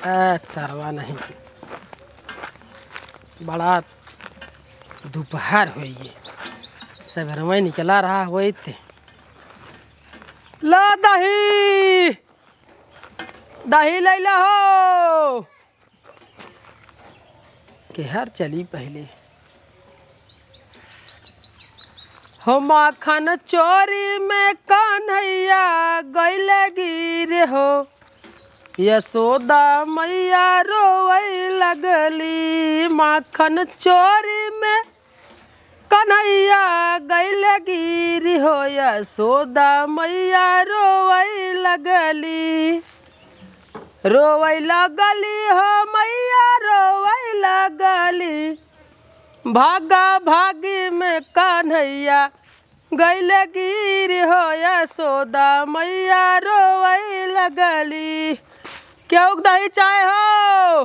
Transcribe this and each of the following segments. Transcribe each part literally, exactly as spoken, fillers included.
ए, सरवा नहीं। बड़ा दोपहर होइए, सबेरवे निकला रहा होइत। ला दही, दही लैला हो। केहर चली पहिले। हो माखन चोरी में कन्हैया गइल गिर हो, यशोदा मैया रोवै लगली। माखन चोरी में कन्हैया गइल गिर हो, यशोदा मैया रोवै लगली। रोवै लगली हो मैया, रोवै लगली। भागा भागी में कन्हैया गइल गिर हो, यशोदा मैया रोवै लगली। केहू के दही चाहे हो?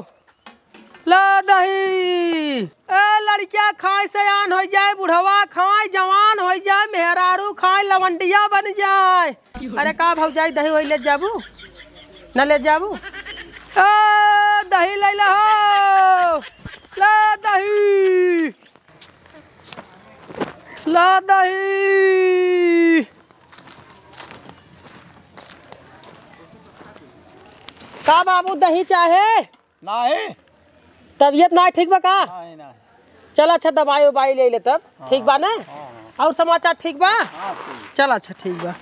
ला दही। ए, लड़किया खाए सयान होइ जाए, बुढ़वा खाए जवान होइ जाए, मेहरारू खाए लवंडिया बन जाए। अरे का भौजाई, दही वही ले जाबू? न ले जाबू? ए, दही लैला हो। ला दही। ला दही। का बाबू, दही चाहे? नाही। तबियत नाही ठीक बा का? नाही, नाही। चल अच्छा, दवाई उवाई ले ले तब। हाँ, ठीक बा ना? हाँ, हाँ। और समाचार ठीक बा? हाँ, ठीक। चल अच्छा, ठीक बा।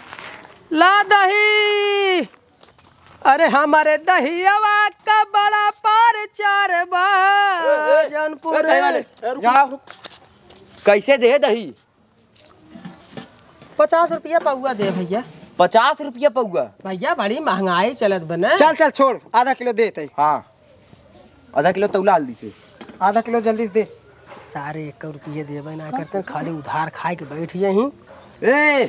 ला दही। अरे हमरे दहियावा का बड़ा पार चार बा, ए, ए, जौनपुर ए, दही वाले, ए, रुक, जा। रुक। कैसे दे दही? पचास रुपया पौआ दे भैया। पचास रुपया पौआ? भैया, बड़ी महंगाई चलत बा ना। चल, चल, छोड़, आधा किलो दे तई। हाँ, आधा किलो तौला हल्दी से। आधा किलो जल्दी से दे। सारे एक रुपये देबे ना करते, खाली उधार खाए के बैठ जाही। ए,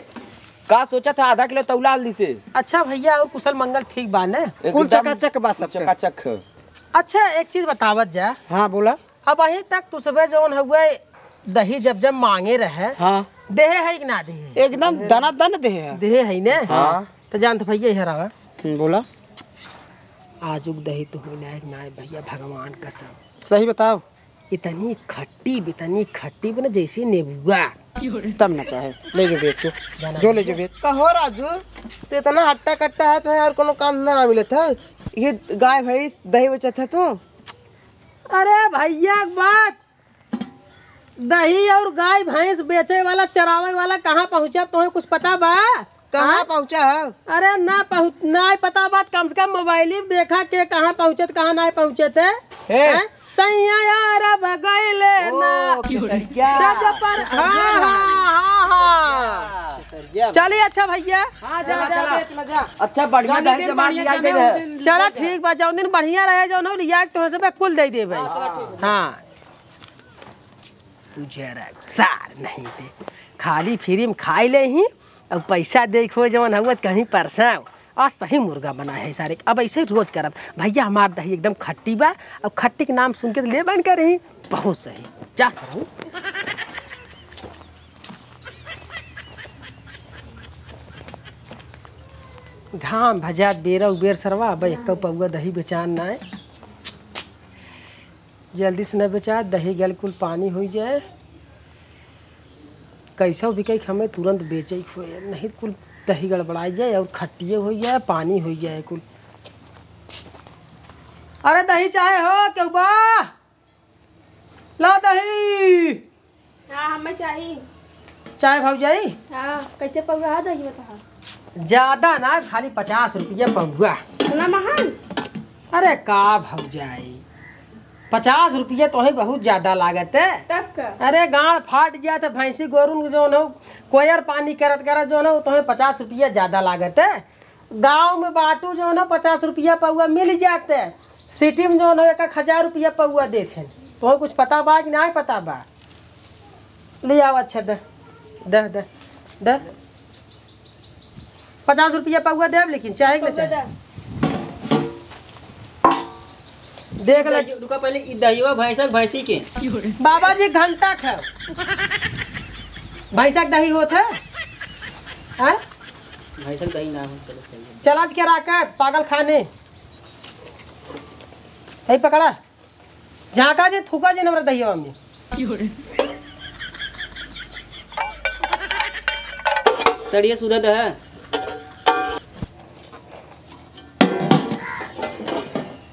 का सोचत है आधा किलो तौला हल्दी से? अच्छा भैया, और कुशल मंगल ठीक बा ने? एकदम कुल चकाचक बा सब। चकाचक। अच्छा, एक चीज बतावत जा। हाँ, बोला। अबहीं तक तू सबे जौन हउए दही जब जब मांगे रहे, हाँ। देहे है कि ना देहे? एकदम दना दन देहे है। देहे है ने? हाँ। तो जानत भैया, इहर आवा। हम्म, बोला। आजुक दही तो होई लायक ना है भैया, भगवान कसम। सही बताओ। इतनी खट्टी, इतनी खट्टी बना जैसे नेबुआ। तब ना चाहे, ले जो बेचो। जाना जो ले भैया। जो बेच। कहो राजू, तू इतना हट्टा कट्टा है, तो और कोनो काम धंधा ना मिलत है? ये गाय भैंस दही बेचत है तू? अरे भैया, एक बात, दही और गाय भैंस बेचे वाला, चरावे वाला कहाँ पहुँचा, तोहे कुछ पता बा? कहाँ हाँ? पहुँचा है? अरे ना पहुँच, ना पता बात, कम से कम मोबाइल में देखा के कहाँ पहुँचत, कहाँ ना पहुँचत है। ए। हैं? सैया यार अब गइले ओ, ना। केसरिया। राजा पर, केसरिया हाँ, भाई। हाँ, हाँ, हाँ। केसरिया भाई। चलिए अच्छा भैया। हाँ, जा, चला, जा, चला। बेच ला, जा। अच्छा, बढ़िया जौन दही दिन जमा बढ़िया लिया जमे, गइल है। उस दिन चला, ले जा। ठीक बा, जौन दिन बढ़िया रहे, जौन हो लिया के तोहसे बे कुल दे देबे। हाँ, चला, ठीक बा। हाँ। तू जरा सार नहीं दे, खाली फ्री में खाई ले ही, अब पैसा देखो जवन हुआ कहीं परसाव। आज सही मुर्गा बना है सारे, अब ऐसे ही रोज करब। भैया हमार दही एकदम खट्टी बा, अब खट्टी के नाम सुन के तो ले बन कर रही, बहुत सही। जा सरऊ। घाम भजात बेरा उबेर सरवा, अब एक पौआ दही बेचान ना है। जल्दी से न बेचा, दही गल कुल पानी होइ जाए। कैसो भी कही हमें तुरंत बेचे के होए, नहीं कुल दही गड़बड़ाई जाए और खट्टिए होइ जाए, पानी होइ जाए कुल। अरे दही चाहे हो केहू बा? ला दही। हाँ, हमें चाही। चाय भौजाई? हाँ, कैसे पौआ है दही बताहा? ज्यादा ना, खाली पचास रुपया पौआ। इतना महंग? अरे का भौजाई, पचास रुपया तोहे बहुत ज्यादा लागत है। तब का? अरे गांड फाट जात है, भैंसी गोरुन जौन हो, कोयर पानी करत करत जौन हो, तोहे पचास रुपया ज्यादा लागत है। गाँव में बाटू जौन हो, पचास रुपया पौआ मिल जात है। सिटी में जौन हो, एक एक हजार रुपया पौआ देत है। तोहे कुछ पता बा कि नाहीं पता बा? ले आव, अच्छा, दे, दे, दे, दे। पचास रुपया पौआ देब, लेकिन चाहे कि ना पौआ चाहे? दे। देख ले। दही, रुका पहले, ई दहिवा भैंसा के, भैंसी के। बाबा जी, घंटा खाओ। भैंसा के दही होत है? हैं? भैंसा के दही ना हो, चलो, सही है। चल आज के राकत, पागल खाने। भाई पकड़ा, झाँका जे, थूका जे हमरा दहिया में। सड़िया सुधा दे है।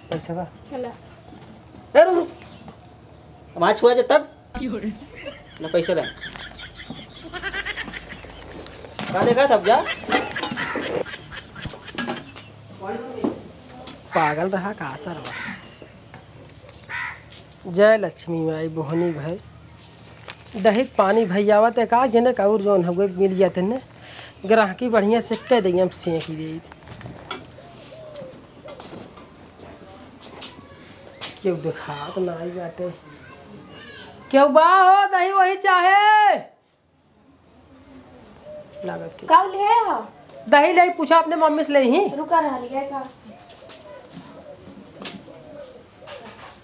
पैसा बा? चला। ए, रुक, रुक। अब हाथ छुआ जे तब। ना पैसा दे। का देखा तब जा। पागल रहा का सरवा। जय लक्ष्मी माई बोहनी भाई। दही पानी भैयावा ते का जने का और जौन हवे मिल जाते ने। ग्राहकी बढ़िया से कह देंगे हम सेंक ही दे। केहू देखात ना आई बाटे। केहू बा हो दही वही चाहे? लागत के। का ले ह? दही ले पूछा अपने मम्मी से ले ही। रुका रहा लिया का?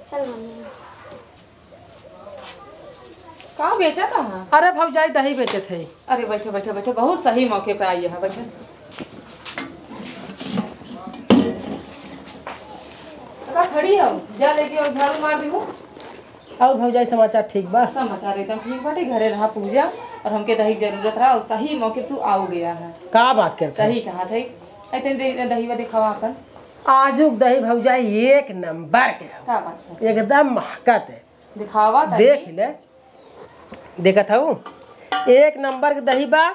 चल मम्मी। का बेचत ह? अरे भौजाई दही बेचत है। अरे बैठे, बैठे, बैठे, बहुत सही मौके पे आई है, बैठे। का खड़ी हो? जा लेके और झाड़ू मार दी हो। और भौजाई समाचार ठीक बा? समाचार एकदम ठीक बाटे, घरे रहा पूजा और हमके दही के जरूरत रहा और सही मौके तू आओ गया है। का बात करता है? सही कहा था। ऐ तनी दे-, दही वा दिखावा अपन। आजुक दही भौजाई एक नंबर के। का बात है? एकदम महकत है। दिखावा तनी। देख ले, देखत हऊ, एक नंबर के दही बा।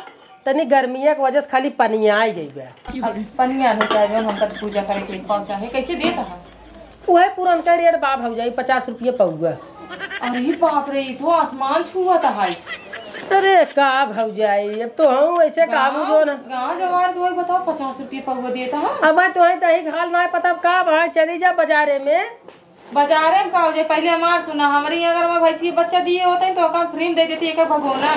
तनी गर्मिया के वजह से खाली पनियाई गई बा। अब पनिया नहीं चाहे, जौन हमका तो पूजा करे के पाव चाहे, कैसे देत ह? उहे पुरनका रेट बा भौजाई, पचास रुपये पौवा। अरे बाप रे, ई तो आसमान छुअत है। अरे का भौजाई, अब तो हम ऐसे काबू गाँव, जो ना। गाँव जवार के वही बताओ, पचास रुपये पौवा देत ह। अब तो है दही घाल ना पता, अब का भाई चली जा बाजारे में। बाजारे में का हो जाए, पहले हमार सुना, हमरी अगर मैं भैंसी बच्चा दिए होते तो ओका फ्री में दे देती एक एक भगोना।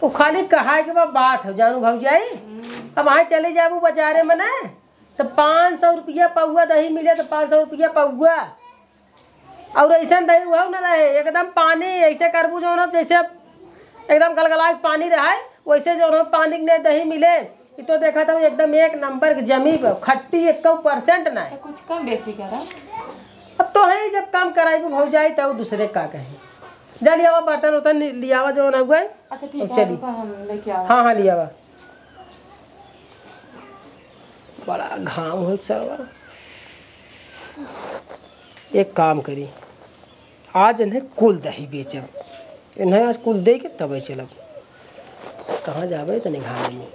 वो खाली कहाए के बा-, बात हो जानू भौजाई। हम्म। अब आए चले जाबू बाजारे में ना, तो पाँच सौ रुपया पौवा दही मिले, तो पाँच सौ रुपया पौवा। और ऐसा दही हुआ न रहे, एकदम पानी ऐसे करबू जो ना, जैसे एकदम गलगलाए पानी रहे, वैसे जो ना पानी के नहीं दही मिले। ई तो देखा था एकदम एक नंबर के जमी बा, खट्टी एक्को परसेंट ना है। तो कुछ कम बेसी करा। अब तो है, जब काम कराई भौजाई, तो दूसरे का कहे। जा लियावा बर्तन उर्तन, लियावा जो ना हुआ है। अच्छा, ठीक और है, चली। रुका, हम लेके आवा। हाँ, हाँ, लियावा। बड़ा घाम हो सरवा। एक काम करी, आज इन्हें कुल दही बेचब। इन्हें आज कुल दे के तबे चलब। कहाँ जाबे तनी घाम में।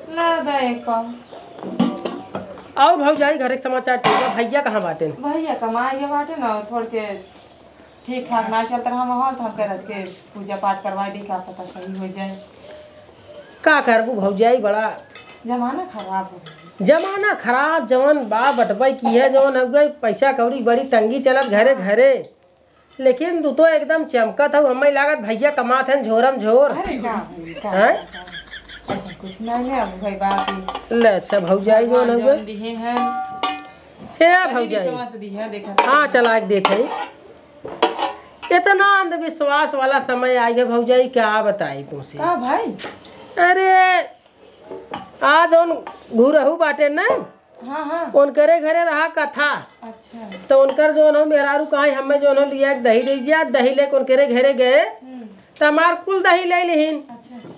ला दे का। और भौजाई, घर के समाचार ठीक बा? भैया कहाँ बाटे? भैया कमाए गए बाटे ना, थोड़ के ठीक ठाक ना चलत रहा माहौल, तो हम कह रहे के पूजा पाठ करवा दी, का पता सही हो जाए। का करबू भौजाई, बड़ा जमाना खराब हो गया। जमाना खराब, जवन बा बटबई की है, जवन हो गई, पैसा कौड़ी बड़ी तंगी चलत घरे घरे। लेकिन तू तो एकदम चमकत हऊ, हमें लागत भैया कमात हैं झोरम झोर। अरे का भई, का हैं? का? ऐसा कुछ नहीं है, अब भाई बात ही। ले अच्छा भौजाई जवन भगवान हो जवन गई। दिए हैं। हे भौजाई। नीचवा से दिए हैं, देखा। हाँ, चला के देखे। इतना अंधविश्वास वाला समय आ गया भौजाई, क्या बताई तुमसे। का भाई? अरे, आज उन घुरहू बाटे ना, हाँ, हाँ। उनकरे घरे रहा कथा। अच्छा। तो उनकर जौन हो मेहरारू कहा, हमें जौन हो लिया के दही दे जा, दही लेके उनकरे घरे गए, हम्म। तो हमार कुल दही ले लिहिन। अच्छा, अच्छा।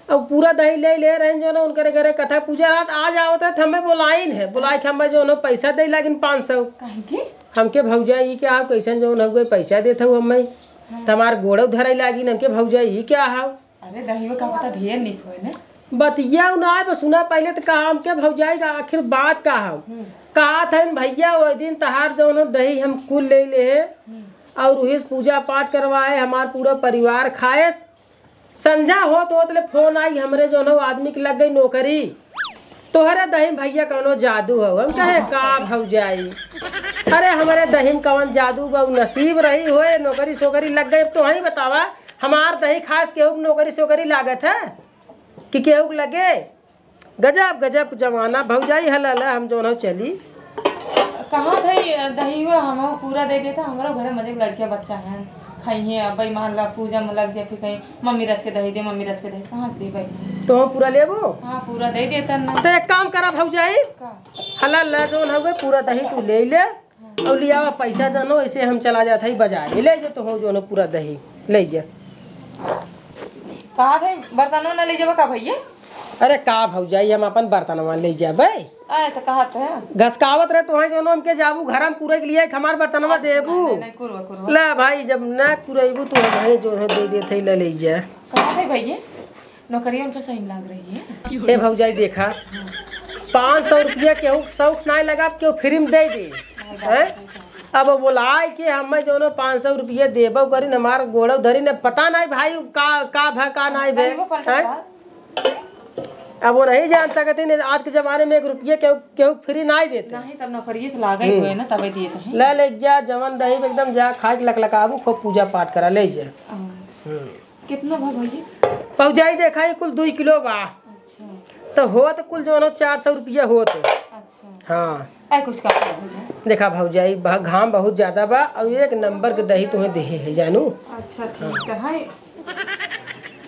अब पूरा दही ले ले रहे जौन हो उनकरे घरे कथा पूजा रात, आज आवत रहे, तो हमें बुलाइन है, बुलाए के हमें जौन हो पैसा दे लागिन पाँच सौ। काहे के? हमके भौजाई क्या हो, कैसन जौन हो गए, पैसा देत हो हमें, हाँ। तो हमार गोड़ो धरे लागिन, हमके भौजाई क्या हो। अरे दही में का पता ढेर निक होए ने। बतिया उ ना आए, बस सुना पहले तो कहा हमके भौजाई का आखिर बात का हो। हम्म। कहा था इन भैया वो दिन तहार जौन हो दही हम कुल ले ले हैं, हम्म। और वही से पूजा पाठ करवाए, हमार पूरा परिवार खाएस। संझा होत होत ले फोन आई, हमरे जौन हो आदमी के लग गई नौकरी। तोहरे दही में भैया कौनो जादू हो। हम कहे का भौजाई, अरे हमरे दही में कौन जादू बा, उ नसीब रही होए, नौकरी सोकरी लग गई। अब तो वहीं बतावा, हमार दही खास केहू के नौकरी सोकरी लागत है कि केहू के लगे? गजब गजब जमाना भौजाई। हला ला हम जौन हो चली। कहाँ थे दही हुआ, हम पूरा दे देता, हमारे घरे मजे के लड़कियाँ बच्चा हैं, खाई हैं, अब भाई मान ला पूजा में लग जाए, फिर कहीं मम्मी रच के दही दे, मम्मी रच के दही, कहाँ से देबे? तो हम पूरा लेबो? हाँ, पूरा दे देता ना। तो एक काम करा भौजाई, का? हला ला जौन हवे पूरा दही तू ले ले, और लियावा पैसा जानो, ऐसे हम चला जात हई बाजार। ले जा तो हो जौन पूरा दही, ले जा। कहा थे बर्तनवा ना ले जाबा का भैया? अरे का भौजाई, हम अपन बर्तनवा ले जाबे। आए तो कहा थे। घसकावत रहे तो है जौन हमके जाबू घर में पूरे के लिए हमार बर्तनवा देबू। नहीं, नहीं, कुरवा, कुरवा। ले भाई, जब ना कुरेबू तो हम है जो है दे देत हई, ले ले जा। कहा थे भैया? नौकरिया उनकर सही में लाग रही है। ए भौजाई देखा, पाँच सौ रुपया केहू शौक नाई लगा, केहू फ्री में दे दे। हैं? अब बोलाए के हमें जौनो पाँच सौ रुपया देबो करी न, हमार गोड़ो धरी न, पता नाई भाई का, का भा का नाई भे। अरे वो पलटा हैं? बा। अब वो नहीं जान सकते न, आज के जमाने में एक रुपया केहू, केहू फ्री नाई देते। नहीं, तब नौकरिये तो लागे हम्म। हुए ना, तबे दिए तो हैं। ले, ले जा, जवन दही में एकदम जा, खाए के लकलकाबू, खूब पूजा पाठ करा, ले जा। हाँ। हम्म। कितना भा भैया? भौजाई देखा, ये कुल दुई किलो बा। अच्छा। तो होत कुल जौन हो चार सौ रुपया होत। अच्छा। हाँ। ऐ कुछ का भैया? देखा भौजाई, बह-, घाम बहुत ज्यादा बा और एक नंबर के दही तुम्हें देहे है जानू। अच्छा, ठीक है।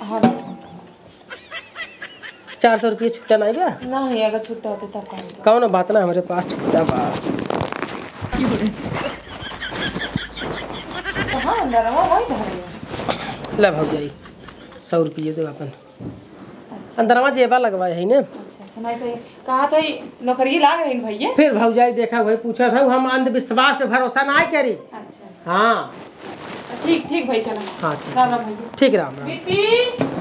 हाँ। चार सौ रुपया छुट्टा नाई बा? नहीं, अगर छुट्टा होते तब का होता? कौनो बात ना, हमरे पास छुट्टा बा। कहाँ अंदरवा भाई धरे? ला भौजाई, सौ रुपये दो अपन। अच्छा। अंदरवा जेबा लगवाए है ने। अच्छा, अच्छा, नहीं सही। कहा था ये नौकरी लाग रही भैया? फिर भौजाई देखा वही पूछा था, हम अंधविश्वास पे भरोसा ना करी। अच्छा। हाँ। ठीक, ठीक भाई, चला। हाँ, ठीक। राम राम भैया। ठीक, राम राम। दीदी।